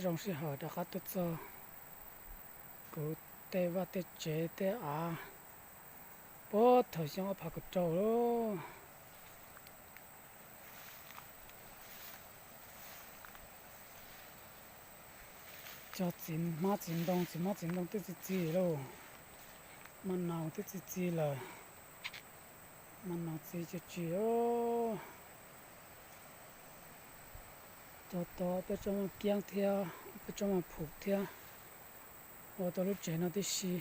Zoo sij hawm rov qab tuaj txog kuv tej vaj tej tsev tej av puag thaum xyoo ob phav kaum rau lauj. Cog txiv hmab txiv ntoo, txiv hmab txiv ntoo twb txi txiv lauj. Maj naus twb txi txiv lawm. Maj naus txi tsis tsis. Cog tau peb tsob maj kiab thiab peb tsob maj phuv thiab ua tau lub tsev no tib si.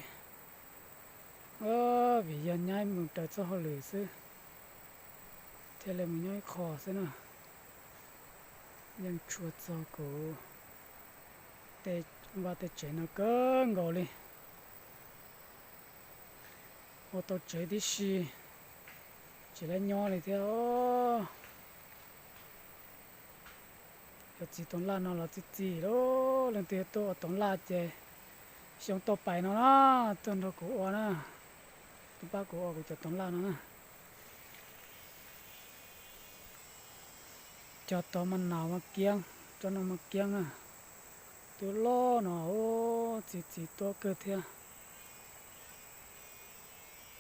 Vim yog nyaib mus raws txoj hauj lwm xwb, thiaj li mus nyob ib qho xwb na. Yeej tshua txog kuv tej vaj tej tsev no kawg nkaus li. Ua tau tsev tib si, tsis lab nyob li thiab. Cov txiv toov laj no los txi txi lauj, leej twg tuaj ua toov laj ces xyoo toj pais no na, tuaj nrog kuv ua na, tuaj pab kuv ua kuv cov toov laj no na. Cog tau maj naus maj kiab, tsob no maj kiab na, twb loj no, txi txiv tuab kawg thiab,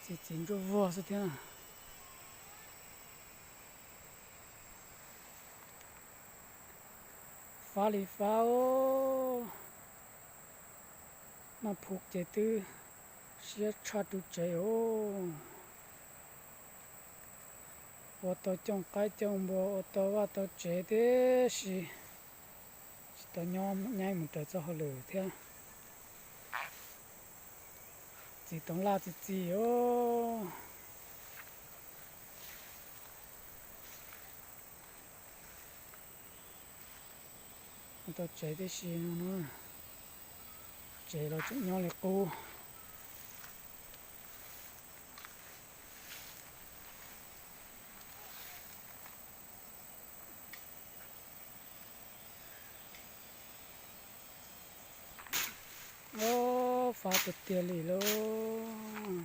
txi txiv ntsuab vuag xwb thiab na. Fab li fab, maj phuv ces twb siab tshaj ru tsev os. Ua tau cooj qaib cooj npua, ua tau vaj tau tsev tib si, tsis tau nyob nyaib mus raws txoj hauj lwm thiab. Txiv toov laj txi txi os. Ua tau tsev tib si no na, tsev los tseem nyob li qub. Ob, fab tiag tiag li lauj.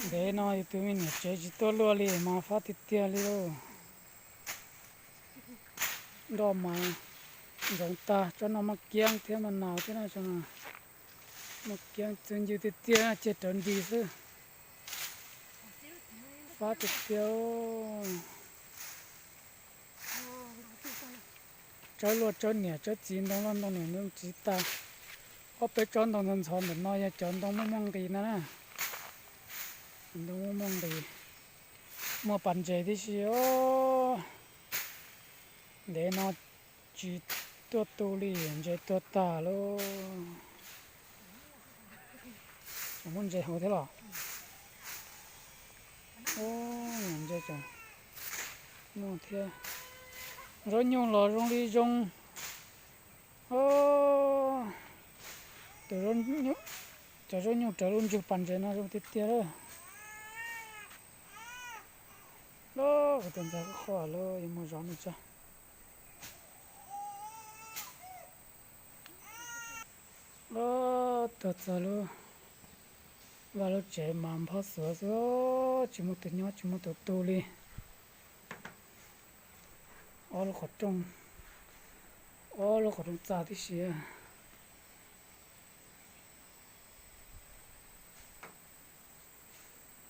Ntev no yus tus me niam tsev tsis tuaj luaj li mas fab tiag tiag li lauj. Nroj mas ntsoov tag, tsob no maj kiab thiab maj naus thiab na, tsob no maj kiab txwv ncw tiag tiag, ceg rawv nti xwb. Fab tiag tiag. Tsawb luaj tsawb niam tsawb txiv, ntoo loj ntoo niam ntoo txiv tas. Ob peb tsob ntoo ntxhov ntxhov ntawm no yog cov ntoo muaj muaj nqis na. Ntoo muaj muaj nqis, muaj pas ntses tib si os. Ntev no tsis tuaj tu li, ntses tuag tag lauj. Muaj ntses hauv thiab los? Ntses muaj thiab. Zaub nyuj los zoo li zoo. Tus, cov zaub nyuj raws lub ntsug pas ntses no zoo tiag tiag lawm. Lawm, kuv tus ntxhais qhuav qhuav lawm, yuav mus zov nws tso. Lawm, tuaj txog lub vaj lub tsev mas nphob xuav xwb, tsis muaj tus nyob tsis muaj tus tu li. Ob lub qhov rooj, ob lub qhov rooj txaj tib si.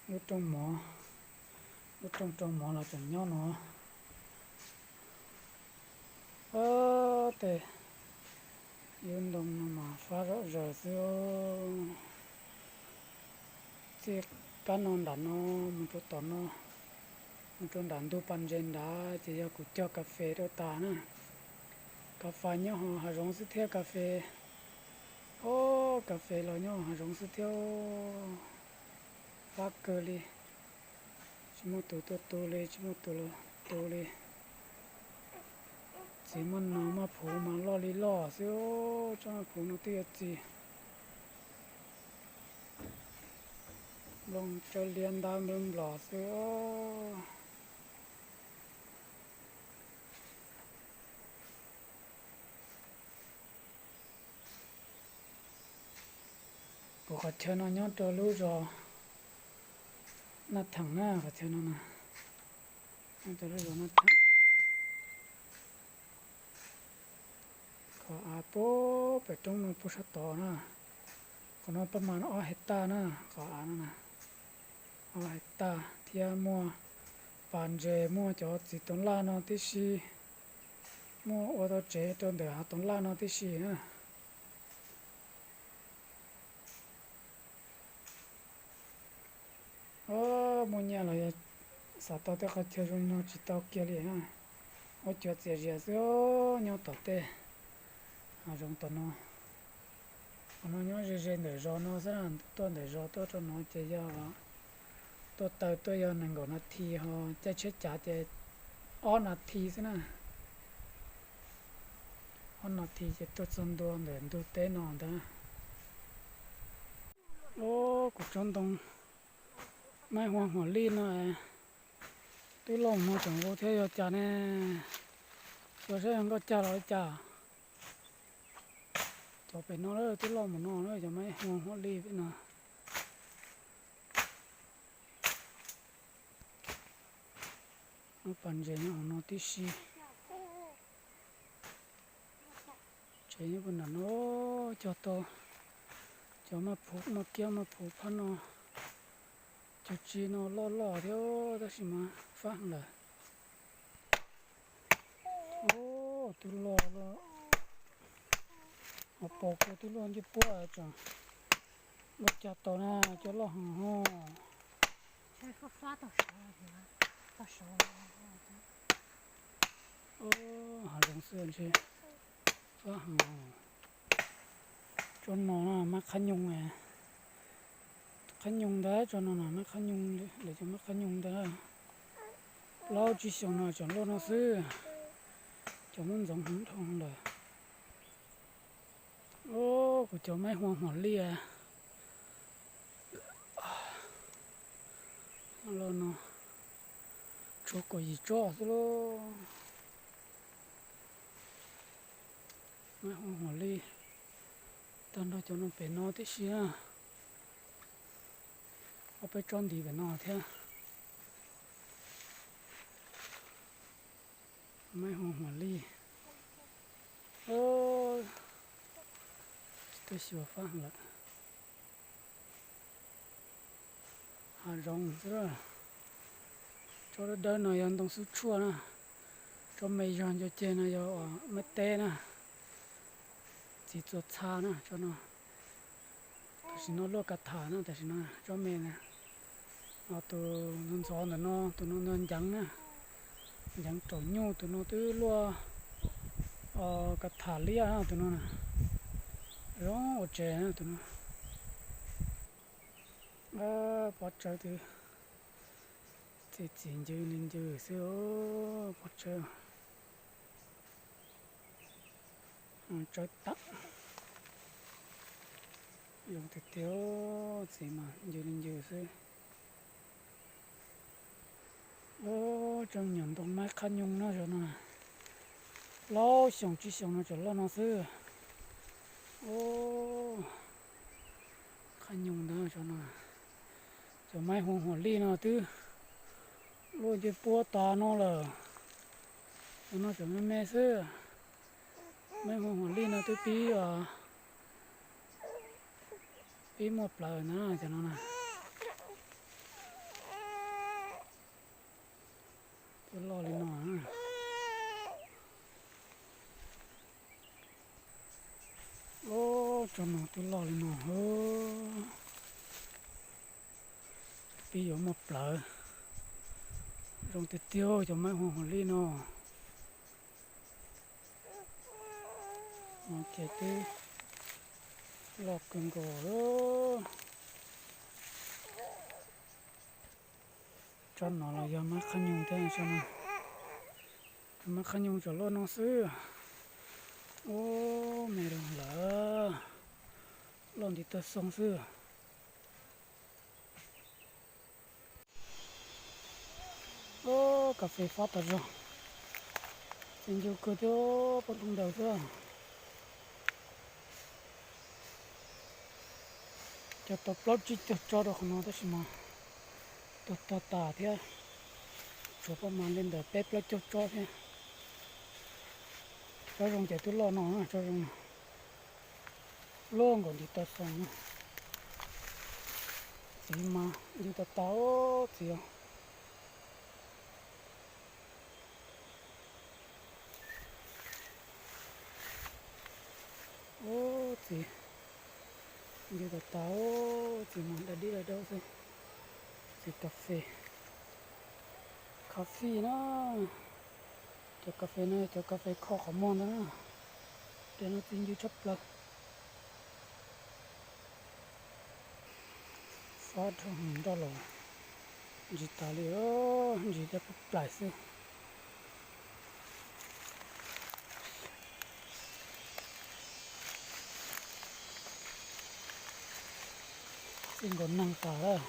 Lub rooj mov, lub rooj rau mov los tseem nyob no. Tej yub ntoo no mas fab zom zaws xwb. Txij kab no nram no mus rau tom no, mus rau nram ntug pas ntses nrad ces yog kuv cog kas fes rau tas na. Kas fes nyob hauv hav zoov xwb thiab kas fes. Ob, kas fes los nyob hav zoov xwb thiab. Fab kawg li. Tsis muaj tus tuaj tu li, tsis muaj tus los tu li. Txiv maj no maj phuv mas loj li loj xwb, tsob maj phuv no twb yuav txi. Nplooj tsawb liab ntab nplooj nplos xwb. Kuv qhov chaw no nyob rau lub zos Naj Theem na, qhov chaw no nyob rau lub zos Naj Theem. Qhov av puag pem roob no puag sab tod na. Qhov no paj mas ob hais tag na, qhov av no na. Ob hais tag thiab muaj pas ntses, muaj cov txiv toov laj no tib si, muaj ua tau tsev rau ntawm hav toov laj no tib si na. Muaj nyiaj los yog xav tau tej qhov chaw zoo li no tsis tau kiag li na. Ua cuav txias zias xwb nyob tom tej hav zoov tom no. Qhov no nyob ze ze ntawm zos no xwb na, tuaj ntawm zos tuaj rau no ces yog tuaj taw tuaj yog nees nkaum nas this, ho caij tsheb cav ces ob nas this xwb na. Ob nas this ces tuaj txog ntua ntawm ntug teb no ntag. Kuv tsob ntoo maib huam huam lij no twb loj no tseem vau thiab yog cas ne? Xyov saib yog nkauj cag los li cas. Cov pem no lawm twb loj mus no na, cov maib huam huam lij pem no. Muaj pas ntses nyob hauv no tib si. Tsev nyob puag nram no, cog tau cov maj phuv, maj kiab maj phuv phab no. Cov tsi no loj loj thiab tab sis mas fab heev lawm. Twb loj, ho pos kua twb loj ncej puab tseem loj cog tau na, cov loj heev ho. Hav zoov xwb ntshe fab heev. Tsob no na mab qhab nyoog, qhab nyoog ntag, tsob no na mab qhab nyoog, lawv cov mab qhab nyoog ntag. Plaub tsib xyoos no tseem loj no xwb, cov muab ntxoov heev dhau lawm. Kuv cov maib huam huam lij loj no tshuav kaum yim tsob xwb lauj. Maib huam huam lij tag nrho cov no pem no tib si na. Ob peb tsob ntiv pem no thiab. Maib huam huam lij, tsis tuaj xyuas fab lawm. Hav zoov xwb. Tsob dawb dawb no yog ntoo xub tshuaj na. Tsob me zog nco ceg no yog maib teb na. Txiv txua txha na tsob no. Tam sim no luaj ka tham na, tam sim no tsob me na. Ho tus ntxov ntxov ntawm no, tus no nceev na, nceev raum nyuj, tus no twb luaj ka tham liab na tus no na. Zoo ua tsev na tus no. Pob tsawb twb txi txiv ncw li ncw xwb, pob tsawb. Tsawb tam, zoo tiag tiag, txiv mas ncw li ncw xwb. Tsob me nyuam ntoo maib qhab nyoog no, zov no, plaub xyoos tsib xyoos no tseem loj no xwb. Qhab nyoog ntag zov no. Cov maib huam huam lij no twb luaj ncej puab tas no lawm. Cov no tseem me me xwb. Maib huam huam lij no twb pib, pib muaj plawv na cov no na. Twb loj li no. Tsob no twb loj li no. Pib yuav muaj plawv. Zoo tiag tiag cov maib huam huam lij no. No ces twb loj kawg nkaus. Tsob no los yog maib qhab nyoog thiab, tsob maib qhab nyoog tseem loj no xwb. Ub, me lawm, loj nti tawg xoo xwb. Ub, kas fes fab tas zog, ces ncw kawg thiab, poob rau ntawd xwb. Cog tau plaub tsib caug tsob rau qhov no tab sis mas tuag tag tas thiab, tshuav paj mas li ntawm peb plaub caug tsob thiab. Tsob zoo ces twb loj no, tsob zoo no. Loj nkaus ntiv taw xoo na. Txiv mas ncw tas tas, txiv os. Ub, txiv ncw tas tas, txiv mas da dib da daub xwb. Txiv kas fes, kas fes na. Cov kas fes no yog cov kas fes kho qhov muag ntag na. Tes no txiv ncw tshaj plaws. Fab dhau nroj los ntsis tas li, ntsis thiab pub plaim xwb. Txij nkaus neeg tas lawm.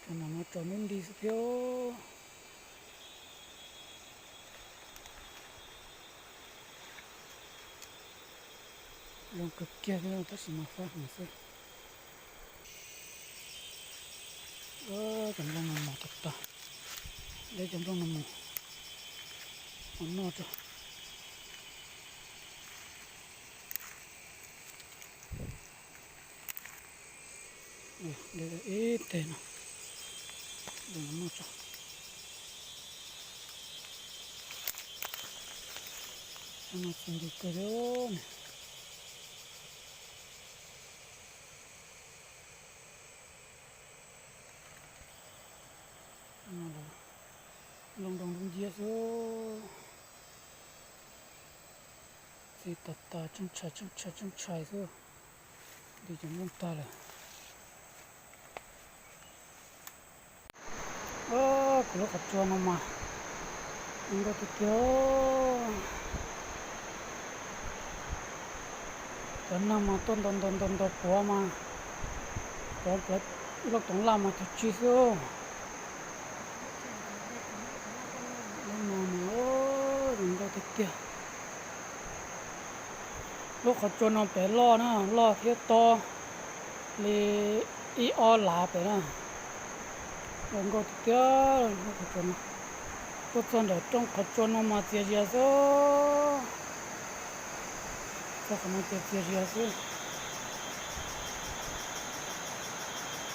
Cov no tso nub nti xwb thiab. Zoo kawg kiag thiab tab sis mas fab heev xwb. Cov nplooj no mos tag tag, deb cov nplooj no mus, mus noj tso. Ib teg no, noj tso. Cov no txi ncw kawg thiab ne. Nplooj nroo nciab xwb. Txi tas tas, tsheej tshais tsheej tshais tsheej tshais xwb. Nti cov nplooj tag lawm. Kuv lub qhov tsua no mas zoo nkauj tiag tiag. Cov neeg mas tuaj ntaus ntaus ntaus ntaus puav mas, puav plawv ib lub toov laj mas cug tsi xwb. Lub no mas zoo nkauj tiag tiag. Lub qhov tsua no pem loj na, loj thiab tob li ib ob lav pem na. Zoo nkauj tiag tiag lub qhov tsua no. Tuaj txog ntawm rooj qhov tsua no mas txias zias xwb. Txog qhov no ces txias zias xwb.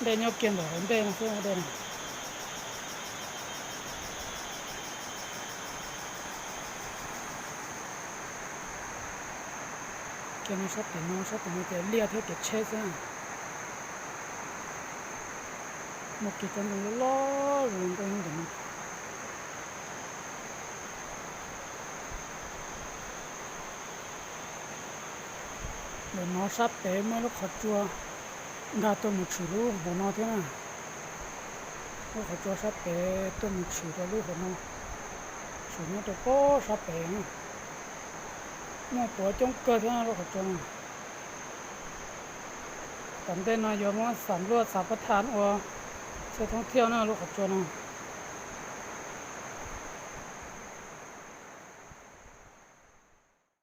Dej nyob kiag ntawm hauv ntej no xwb dej no. Kiag no sab tim no, sab tim no ces liaj thiab kev tsheb xwb. Muaj kiag cov ntoo loj loj zoo nkauj ntawm no. Ntawm no sab pem muaj lub qhov tsua nkag tuaj mus tshwm lub hauv no thiab na. Lub qhov tsua sab pem tuaj mus tshwm rau lub hauv no, tshwm nyob rau pob sab pem. Muaj puav coob kawg thiab lub qhov tsua no. Tom ntej no yuav muab xam luaj xam pab tham ua txhia thoob thiaj na lub qhov tsua no.